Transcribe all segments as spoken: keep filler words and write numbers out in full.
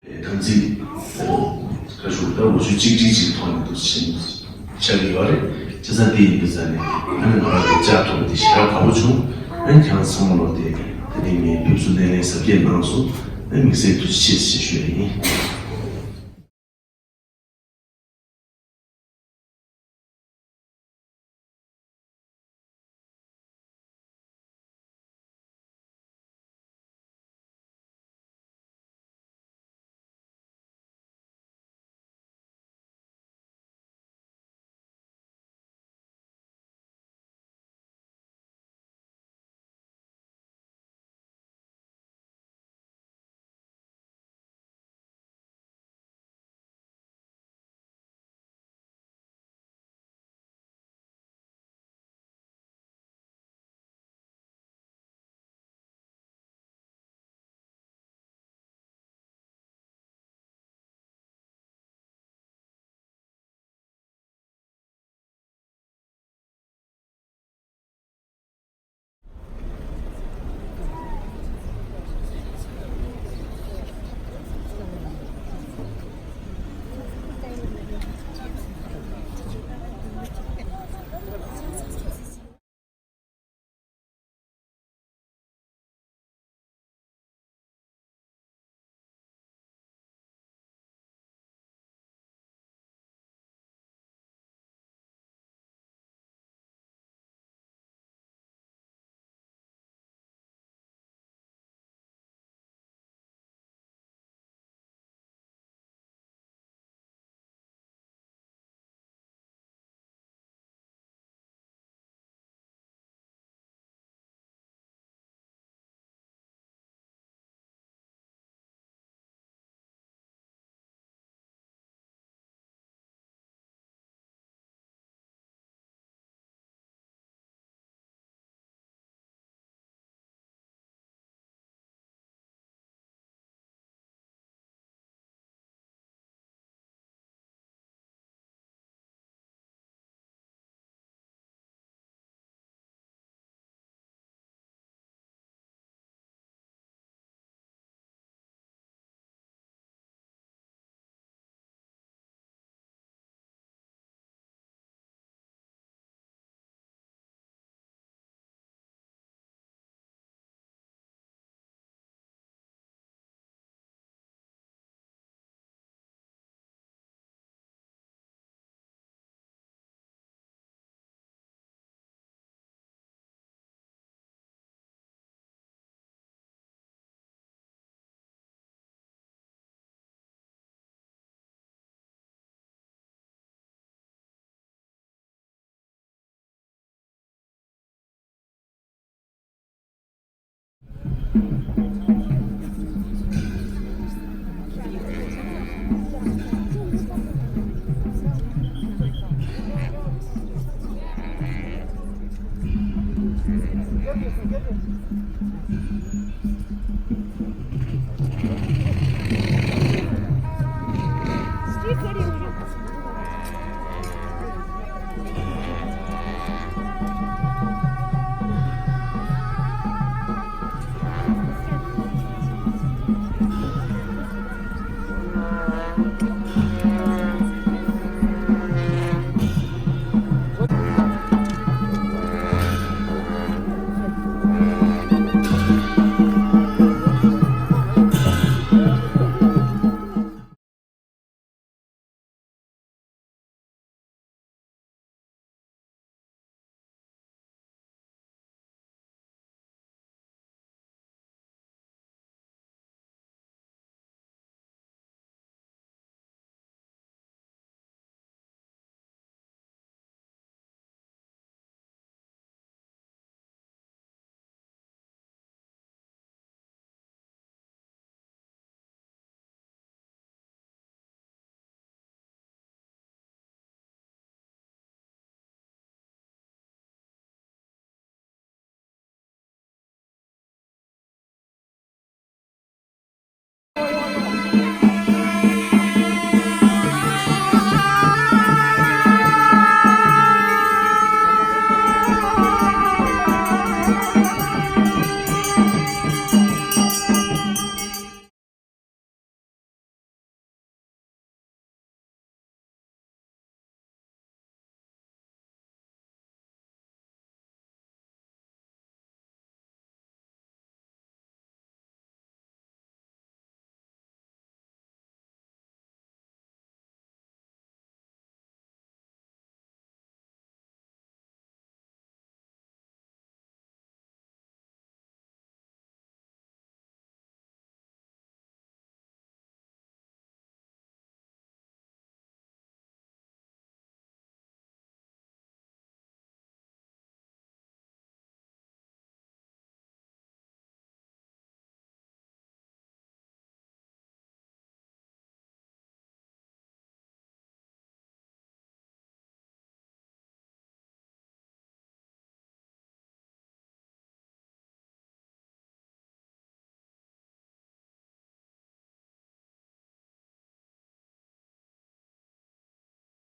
དམ་ཚིག་ཁ་ཤུགས་ད་འོ་ཆུ་གཅིག་སྒྲིལ་གཅིག་ཐོག་ནས་འདུག་ཕྱིན་ཆགས་ཀྱི་ཡོད་རེད། བྱས་ཙང་དེ་ཡིན་དུས་ཙང་ནས་ཨ་ནི་ང་རང་གི་བཅར་ཐུབ་པ་དེ་ཞེ་དྲག་དགའ་པོ་བྱུང་། ཨ་ནི་ཁྱེད་རང་ཚང་མ་ལོ་དེ་དེ་རིང་ངའི་ཕེབས་བསུ་སྣེ་ལེན་གཟབ་རྒྱས་གནང་སོང་། ཨ་ནི་དམིགས་བསལ་ཐུགས་རྗེ་ཆེ་ཞེས་ཞུ་ཡ་ཡིན།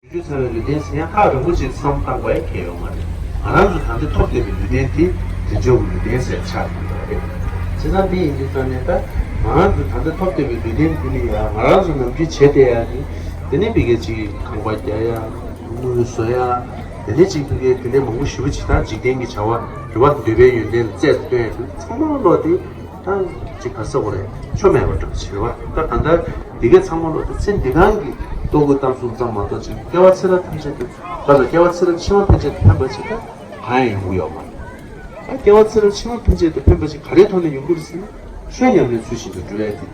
བརྗོད་ཚར་བའི་ལུས་རྟེན་ཟེར་ཡང་ཐག་རིང་པོ་ཅིག་མཚམས་བཏང་བ་ཡང་ཁྱད་ཡོད་མ་རེད། ང་རང་ཚོ་ད་ལྟ་ཐོབ་བསྡད་པའི་ལུས་རྟེན་དེ་དལ་འབྱོར་གྱི་ལུས་རྟེན་ཟེར་ཆགས་ཡོད་པ་རེད། བྱས་ཙང་དེ་ཡིན་དུས་ཙང་ནས་ད་ང་རང་ཚོ་ད་ལྟ་ཐོབ་བསྡད་པའི་ལུས་རྟེན་དེ་ནི་ཡང་ང་རང་ཚོ་ནམ་རྒྱུན་བྱས་བསྡད་ཡག་གི། དེ་ནས་ཕ་གི་ཅིག་ཁང་པ་རྒྱག་ཡག་དངུལ་བཟོ་ཡག་དེ་ནས་ཅིག་ཕ་གི་དེ་འདྲའི་མང་པོ་ཞེ་པོ་ཅིག་དང་འཇིག་རྟེན་གྱི་བྱ་བ་རེ་བ་འདོད་པའི་ཡོན་ཏན་ལ་རྩལ་དུ་བཏོན་ཡག་དེ་ཚང་མ་བློ་དེ། ད་ཅིག་ག་ས་གོ་རེད། ཆོ་མེད་པ་འདྲ་ཞིག་རེད་བ། ད་གང་ལྟར་འདི་གའི་ཚང་མ་ལོ་ད་ཚེ་འདི་སྒང་གི་ལྟོ་གོས་གཏམ་གསུམ་ཙམ་མ་གཏོགས་ཅིག་སྐྱེ་བ་ཚེ་རབས་ཐམས་ཅད་དུ་ད་ལ་སྐྱེ་བ་ཚེ་རབས་ཕྱི་མ་ཕན་ཆད་དུ་ཕན་པ་ཅིག་ད་གང་ཡང་ཡོང་གི་ཡོད་མ་རེད། ད་སྐྱེ་བ་ཚེ་རབས་ཕྱི་མ་ཕན་ཆད་དུ་ཕན་པ་ཅིག་ག་རེའི་ཐོག་ནས་ཡོང་གི་རེད་ཟེར་ན། ཆོས་ཉམས་ལེན་ཚུལ་བཞིན་དུ་སྒྲུབ་ཡ་དེ་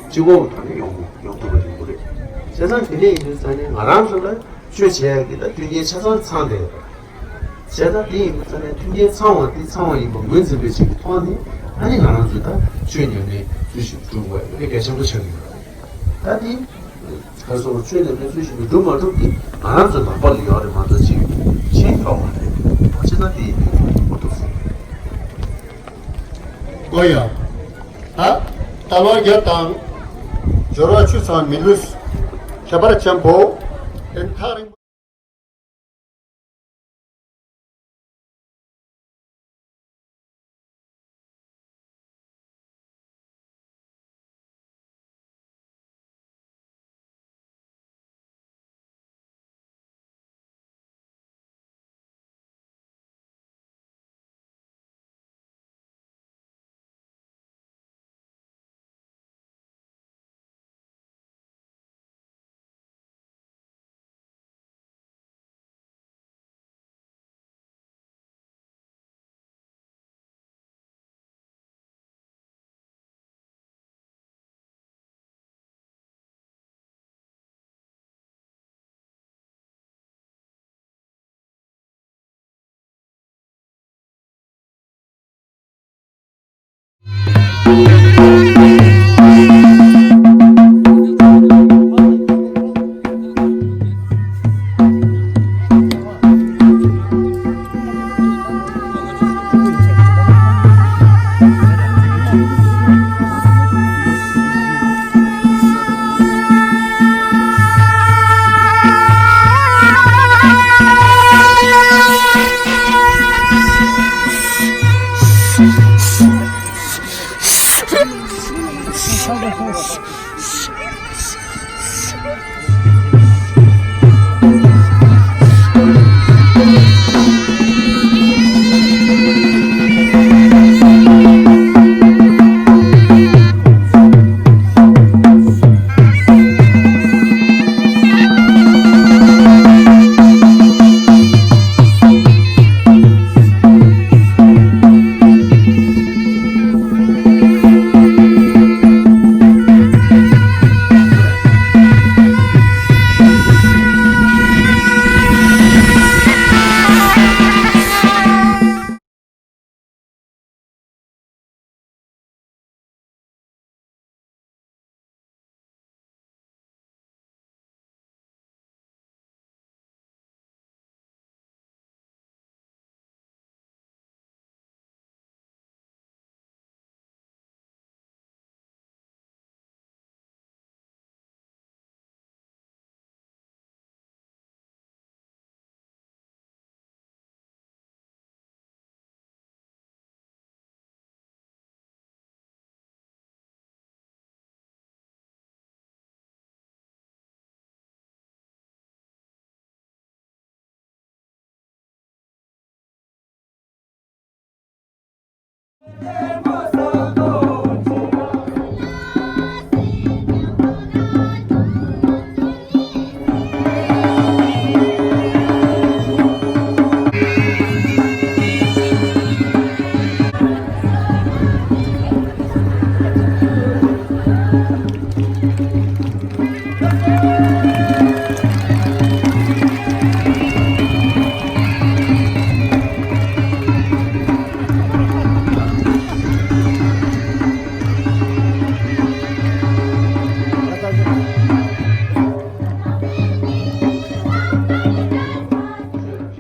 གཅིག་པོ་གི་ཐོག་ནས་ཡོང་ཡོང་ཐུབ་པ་ཡོང་གི་རེད། བྱས་ཙང་དེ་འདྲ་ཡིན་དུས་ཙང་ནས་ང་རང་ཚོ་ལ་ཆོས་བྱེད་ཡ་གི་ད་མཐུན་རྐྱེན་ཆ་ཚང་ཚང་བསྡད་ཡོད་རེད། བྱས་ཙང་དེ་ཡིན་དུས་ཙང་ནས་མཐུན་རྐྱེན་ཚང་བ་དེ་ཚང་བ་ཡིན་པ་ངོས་འཛིན་པའི་ཆེད་ཀྱི་ཐོག་ནས་ཨ་ནི་ང་རང་ཚོས་ད་ཆོས་ཉམས་ལེན་ཚུལ་བཞིན་སྒྲུབ་དགོས་ཡ་དེ་གལ་ཆེན་པོ་ཆགས་ཀྱི་ཡོད་རེད། ད་དེ་ག་སོགས་ཆོས་ཉམས་ལེན་ཚུལ་བཞིན་དུ་སྒྲུབ་མ་སྒྲུབ་དེ་ང་རང་ཚོའི་ནང་པ་ལ་ཡོད་རེད་མ་གཏོགས་ཅིག་ཕྱིའི་ཐོག་མ་རེད། བྱས་ཙང་དེ་ཡིན་དུས་ཁོ་ཐུག་སོང་། ཨོ་ཡ། ད་ད་ལོ་རྒྱབ་དང་། སྦྱོར་བ་ཆུ་ཚང་མི་ལུས། ཁྱད་པར་ཆེན་པོ། ཨེ་ཐག་རིང་པོ།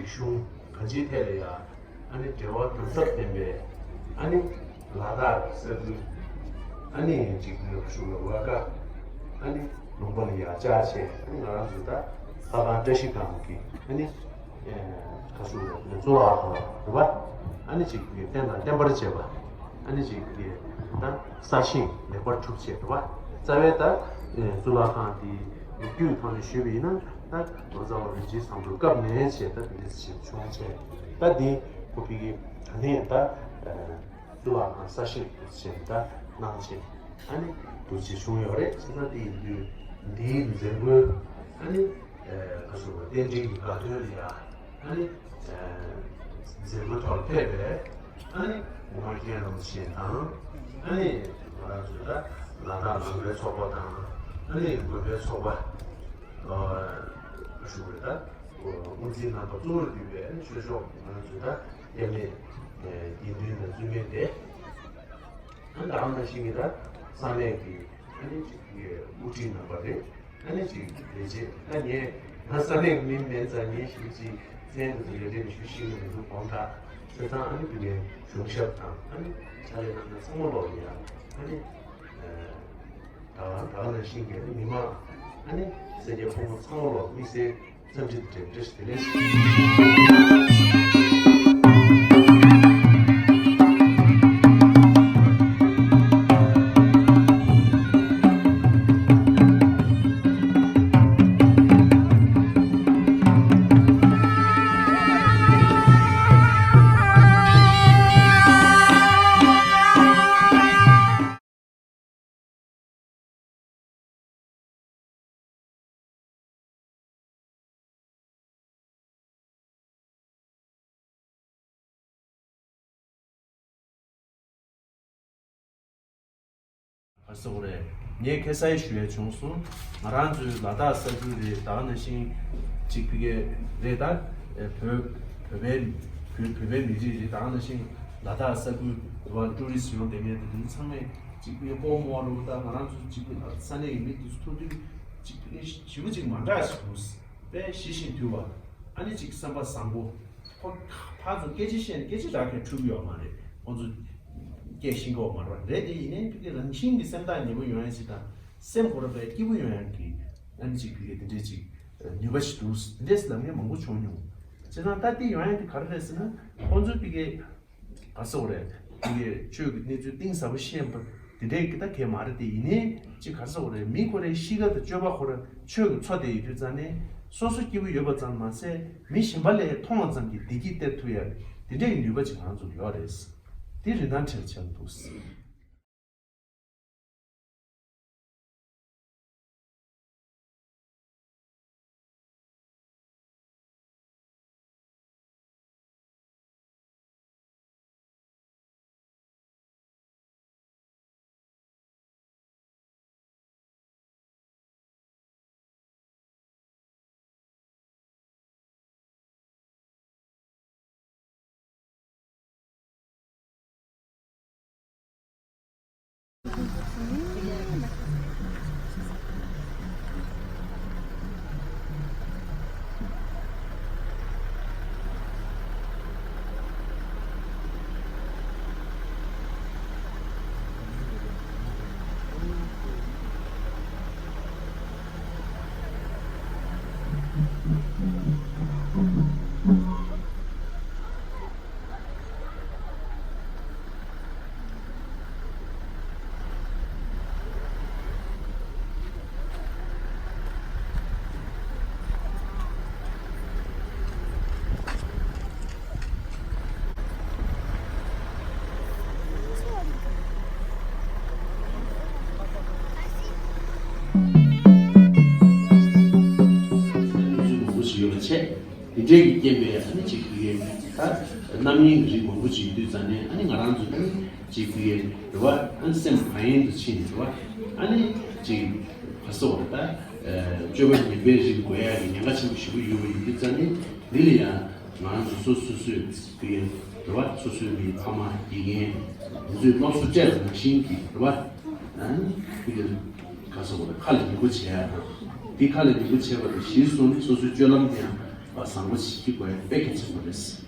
གཞུང་གང་ཅིའི་ཐད་ལ་ཡང་ཨ་ནི་འབྲེལ་བ་དམ་ཟབ་ལྡན་པའི་ཨ་ནི་ལ་དྭགས་ས་ཁུལ་ཨ་ནི་ཅིག་ནས་གཞུང་ལ་ཝ་ཀ་ཨ་ནི་ལུང་པ་ལ་ཡ་ཅག་བྱས་ཨ་ནི་ང་རང་ཚོ་ད་ ལྷ་ཁང་བཀྲ་ཤིས་སྒང་གི་ཨ་ནི་ཁ་སུ་གཙུག་ལག་ཁང་རེད་པ། ཨ་ནི་ཅིག་གི་རྟེན་དང་བརྟེན་པར་བཅས་པ། ཨ་ནི་ཅིག་གི་ད་གསར་བཞེངས་ལེགས་པར་གྲུབ་བྱས་རེད་པ། རྩ་བའི་ད་གཙུག་ལག་ཁང་དེ་རྒྱུད་ཐོག་ནས་ཞུས་པ་ཡིན་ན། ད་ལོ་ཙཱ་བ་རིན་ཆེན་བཟང་པོའི་སྐབས་ནས་བྱས་ད་དེ་འདྲ་ཞིག་བྱུང་བྱས། ད་འདི་ཁོ་པའི་གི་ད་ནས་ད། གཙུག་ལག་ཁང་གསར་བཞེངས་འདུག་ཟེར་ད་གནང་བྱས། ཨ་ནི་འདུག་ཅེས་བྱུང་ཡོད་རེད། བྱས་ཙང་དེ་ཡིན་དུས་འདིའི་མཛད་སྒོའི་ཨ་ནི་ཁ་སོ་བ་རྟེན་འབྲེལ་གྱི་དགའ་སྟོན་ལ་ཡ་ཨ་ནི་མཛད་སྒོའི་ཐོག་ཕེབས་པའི་ཨ་ནི་མ་རྒན་རིན་པོ་ཆེ་དང་། ཨ་ནི་ང་རང་ཚོའི་ད་ལ་དྭགས་དགོན་པའི་ཚོགས་པ་དང་། ཨ་ནི་དགོན་པའི་ཚོགས་པ་ཞུ་དགོས་རེད། ད་དབུ་འཛིན་རྣམ་པ་གཙོ་བོར་གྱུར་པའི་ཆོས་ཕྱོགས་ང་ཚོས་ད་སྐྱབས་གནས་དགེ་འདུན་དང་བཙུན་མའི་སྡེ། ཨ་ནི་ད་ག་ནང་བཞིན་གྱི་ད་ས་གནས་ཀྱི་ཨ་ནི་ཅིག་གི་དབུ་ཁྲིད་རྣམ་པ་རེད། ཨ་ནི་ཅིག་ལས་བྱེད། ད་ངས་ད་ས་གནས་ཀྱི་མི་མིན་ཙང་ངས་ཞེ་པོ་ཅིག་མཚན་དེ་ཚོ་ཡ་རེད་ཞུ་ཤེས་ཀྱི་མི་འདུག་དགོངས་དག། བྱས་ཙང་ཨ་ནི་དེ་ནས་གཞུང་ཞབས་དང་ཨ་ནི་ཕྱག་ལས་གནང་མཁན་ཚང་མ་ལོག་ཡ་ཨ་ནི། ད་ད་ག་ནང་བཞིན་གྱི་མི་མང་ཨ་ནི་སེར་སྐྱ་ཕོ་མོ་ཚང་མ་ལ་དམིགས་བསལ་འཚམས་འདྲི་དང་འབྲེལ་བཀྲ་ཤིས་བདེ་ལེགས། ཨ་སོགས་རེད། ངས་ཁ་སང་ཞུ་ཡ་བྱུང་སོང་། ང་རང་ཚོའི་ལ་དྭགས་ས་ཁུལ་རེད། ད་ག་ནང་བཞིན་ཅིག་ཕ་གི་རེད། ད་བོད་བོད་པའི་བོད་བོད་པའི་མི་རིགས་རེད། ད་ག་ནང་བཞིན་ལ་དྭགས་ས་ཁུལ་དུ་བ་ཊུ་རི་སི་ཊི་ཡོང་བསྡད་མཁན་དེ་ཚོ་ཚང་མས་ཅིག་ཕ་གི་ཀོང་མོ་རུ། ད་ང་རང་ཚོ་ཅིག་ས་གནས་ཀྱི་མི་དེ་ཚོ་ཐུག་དུས་ཅིག་ཕ་གི་ཞེ་པོ་ཅིག་མ་འདྲ་ཞིག་འདུག་དཔེ་ཞི་ཞིང་དུལ་བ། ཨ་ནི་ཅིག་སེམས་པ་བཟང་པོ། ཁོ་ཕར་ཚུར་སྐད་ཆ་བཤད་ནས་སྐད་ཆ་རག་མཁན་འཁྲུག་གི་ཡོད་མ་རེད། ཁོང་ཚོ་སྐད་ཤེས་ཀྱི་ཡོད་མ་རེད་པ། རེད་དེ་ཡིན་ནའི་ཕ་གི་རང་བཞིན་གྱི་སེམས་ཐག་ཉེ་པོ་ཡོང་ཡ་ཞིག་དང་། སེམས་ཁོ་རང་དཔེ་སྐྱིད་པོ་ཡོང་ཡ་གི་ཨ་ནི་ཅིག་ཕ་གི་དེ་འདྲའི་ཅིག་ནུས་པ་ཞིག་འདུག་དེ་འདྲས་ལབ་མཁན་མང་པོ་བྱུང་མྱོང་། བྱས་ཙང་ད་ལྟ་ཡོང་ཡ་དེ་ག་རེ་རེད་ཟེར་ན། ཁོང་ཚོས་ཕ་གི་ག་ཟེར་དགོས་རེད། དེ་གའི་ཆོས་ཀྱི་གནས་ཚུལ་གཏིང་ཟབ་པོ་ཤེས་པ་དེ་འདྲའི་གི་ད་གལ་མ་རེད་དེ། ཡིན་ནའི་ཅིག་ག་ཟེར་དགོས་རེད། མི་ཁོ་རའི་གཤིས་ཀ་དང་སྤྱོད་པ་ཁོ་ར་ཆོས་ཀྱི་མཚོ་དེ་ཡོད་དུས་ཙང་ནས་སོ་སོ་སྐྱིད་པོ་ཡོད་པ་ཙམ་མ་ཟད། མི་གཞན་པ་ལ་མཐོང་བ་ཙམ་གྱིས་བདེ་སྐྱིད་སྟེར་ཐུབ་ཡ་དེ་འདྲའི་ནུས་པ་ཅིག་ང་ཚོར་ཡོད་རེད། དེ་རིན་ཐང་ཆེ་རུ་ཆགས་འདུག་གནས་ཚུལ་མང་པོ་ཞིག་ཡོད་པ་བྱས། དེ་འདྲའི་གི་རྐྱེན་པས་ཨ་ནི་ཅིག་ཕ་གིའི་ད་རྣམ་གཡེང་གི་རིགས་མང་པོ་ཅིག་ཡོད་དུས་ཙང་ནས། ཨ་ནི་ང་རང་ཚོ་ཨ་ནི་ཅིག་ཕ་གིའི་རེད་བ། ཨ་ནི་སེམས་བག་ཡེངས་དུ་ཕྱིན་ནས་རེད་བ། ཨ་ནི་ཅིག་ག་ཟེར་བ་རེད། ད་སྤྱོད་པ་ངན་པའི་རིགས་འགོས་ཡག་གི་ཉེན་ཁ་ཆེན་པོ་ཞེ་པོ་ཡོད་པ་ཡིན་དུས་ཙང་ནས། འདི་ལ་ཡང་ང་རང་ཚོ་སོ་སོ་སོས་ཕ་གིའི་རེད་བ། སོ་སོའི་མི་ཕ་མ་དགེ་རྒན་དེ་ཚོས་སློབ་གསོ་སྤྲད་པ་ནང་བཞིན་གྱི་རེད་བ། ཨ་ནི་ཕ་གིའི་ག་ཟེར་བ་རེད། ཁ་ལ་ཉེས་པོ་བྱེད་ཡག་དང་། འདི་ཁ་ལ་ཉེས་པོ་བྱེད་པ་དང་གཞིར་བཟུང་ནས་སོ་སོའི་སྤྱོད་ལམ་དེ་ཡང་བཟང་པོ་ཞིག་སྐྱེ་དགོས་ཡ་དཔེ་གལ་ཆེན་པོ་རེད།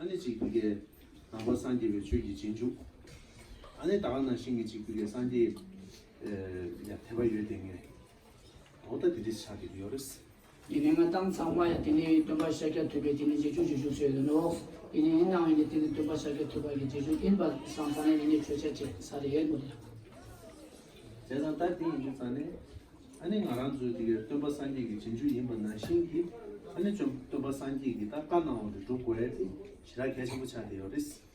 ཨ་ནི་གཅིག་བོད་སྐད་ནང་པ་སངས་རྒྱས་པའི་ཆོས་ཀྱི་རྗེས་འཇུག་ཨ་ནི་ད་ག་ནང་བཞིན་གྱི་གཅིག་བོད་སྐད་སངས་རྒྱས་ཡ་དད་པ་ཡོད་དེ་ངས་འོ་ད་དེ་འདྲ་ཆགས་ཀྱི་ཡོད་རེད། ཡིན་ནའི་ང་ཏང་ཚང་མ་ཡང་དེ་ནི་སྟོན་པ་ཤཱཀྱ་ཐུབ་པའི་དེ་ནི་རྗེས་འཇུག་རྗེས་འཇུག་ཟེར་ཡོད་ནོ། ཡིན་ནའི་ཡིན་ནའང་ཡིན་ནའི་དེ་ནི་སྟོན་པ་ཤཱཀྱ་ཐུབ་པ་གི་རྗེས་འཇུག་ཡིན་པ་བསམ་ས་ནས་ཡིན་ནའི་ཆོས་ཆ་ཆེ་ས་རེད་ཡོད་ནོ། བྱས་ཙང་ད་དེ་ཡིན་དུས་ཙང་ནས་ཨ་ནི་ང་རང་ཚོའི་དེ་གའི་སྟོན་པ་སངས་རྒྱས་ཀྱི་རྗེས་འཇུག་ཡིན་པ་ནང་བཞིན་གྱི་ཨ་ནི་ཅོམ་སྟོན་པ་སངས་རྒྱས་ཀྱི་ད་བཀའ་གནང་བ་དེ་སྒྲུབ་དགོས་ཡ་དེ་ཞེ་དྲག་གལ་ཆེན་པོ་ཆགས་བསྡད་ཡོད་རེད།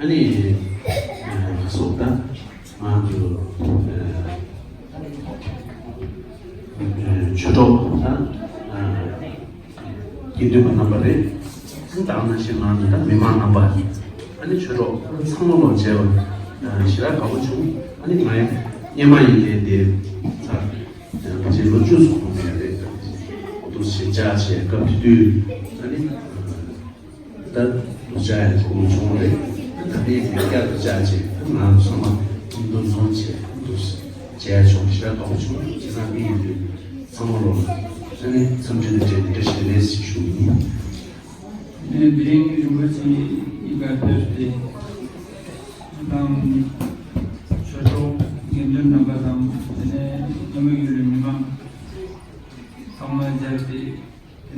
ཨ་ནི་སོགས་ད་ང་ཚོ་ཆོས་གྲོགས་ད། དགེ་འདུན་པ་རྣམ་པ་རེད། ད་ནང་བཞིན་ང་ཚོ་ད་མི་མང་རྣམ་པ། ཨ་ནི་ཆོས་གྲོགས་ཚང་མ་ལོ་མཇལ་བ་ཞེ་དྲག་དགའ་པོ་བྱུང་། ཨ་ནི་ང་སྔོན་མ་ཡིན་ཏེ་དེ་ད་རྗེས་ལོ་བཅུ་སོང་ནས་རེད། འདུ་བྱེད་བཅའ་བྱེད་སྐབས་དེ་དུས་ཨ་ནི་ད་འདུ་བྱ་ཡང་གོ་བྱུང་རེད། ད་ནི་དེ་བསྐྱར་དུ་བཅའ་བྱེད་ང་ཚང་མ་འདུ་འཛོམས་བྱེད་འདུ་བྱས་ཆོག་ཞེ་དྲག་དགའ་པོ་བྱུང་། བྱས་ཙང་འདི་ཡིན་དུས། ཚང་མ་ལོ་ལ་ཨ་ནི་འཚམས་འདྲི་དང་འབྲེལ་ཏེ་བཀྲ་ཤིས་བདེ་ལེགས་ཞུ་གི་ཡིན། ཨ་ནི་དེ་རིང་རིན་པོ་ཆེ་གཉིས་ཀ་ཕེབས་ཏེ་དང་ཆོས་གྲོགས་དགེ་འདུན་རྣམ་པ་དང་དེ་ནས་ཉི་མ་ཡུལ་ལ་མི་མང་ཚང་མ་མཇལ་ཏེ།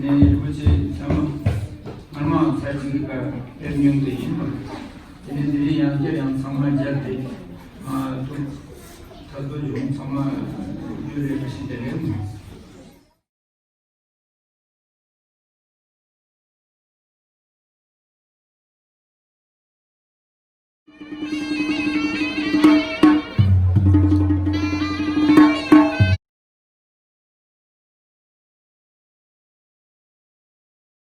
དེ་ནས་རིན་པོ་ཆེ་ཚང་མ་སྔར་མ་ཚར་གཅིག་གི་བཀའ་ཕེབས་མྱོང་དེ་ཡིན་པ། དེ་ནས་དེ་རིང་ཡང་བསྐྱར་ཡང་ཚང་མ་མཇལ་ཏེ་མ་ཐུག་ཐ་ཚོ་བྱུང་། ཚང་མ་རྒྱུ་རེ་བཀྲ་ཤིས་བདེ་ལེགས།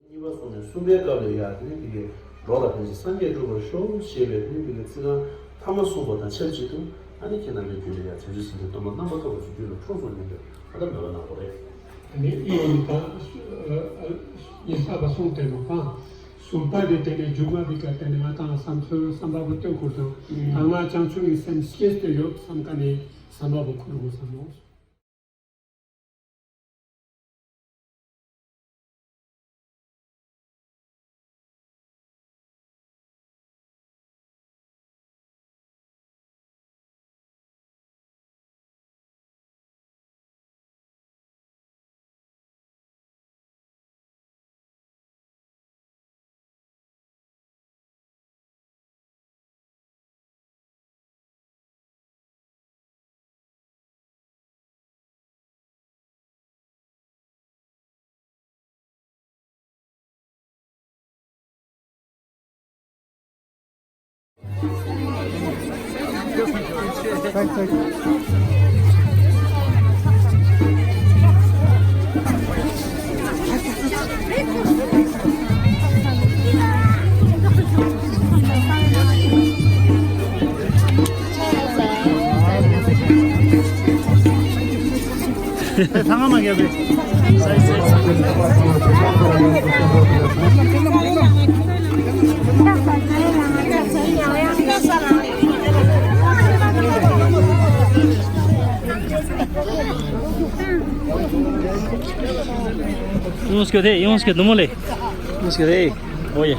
གཉིས་པ་སོང་ནས་གསུམ་པའི་སྐབས་ལ་ཡ་དེ་ནི་དེ་གའི་འགྲོ་ལ་ཕན་ཕྱིར་སངས་རྒྱས་འགྲུབ་པར་ཤོག་ཞེས་པའི་དེ་ནི་དེ་གའི་ཚིག་རྐང་ཐ་མ་གསུངས་པ་དང་ཆབས་ཅིག་ཏུ། ཨ་ནི་ཁྱེད་རྣམ་པའི་རྒྱུད་ལ་ཡ་བྱང་ཆུབ་སེམས་དཔའི་སྟོན་པ་རྣམ་པར་ཐར་པ་ཚོ་རྒྱུད་ལ་འཁྲུངས་སོང་སྙམ་པའི་ཨ་ད་མོས་པ་གནང་དགོས་རེད། ནི་ཨི་ཡིན་ད། ཡིན་ས་པ་གསུངས་ཏེ་ནོ་གང་། གསུམ་པ་དེ་དེ་ནས་མཇུག་མ་དེ་ག་དེ་ནས་ང་དང་བསམ་ཚུལ་བསམ་པ་པོ་སྟོན་ཁུར་དང་། ད་ང་བྱང་ཆུབ་ཀྱི་སེམས་སྐྱེས་ཏེ་ཡོད་བསམ་ཀ་ནས་བསམ་པ་པོ་ཁུར་དགོས་བསམ་མོ། ཚང་མ་རྒྱབ་རེད། ཡོང་སྐྱོ་དེ་ཡོང་སྐྱོ་དུ་མོ་ལེ། ཡོང་སྐྱོ་དེ། ཨོ་ཡེ།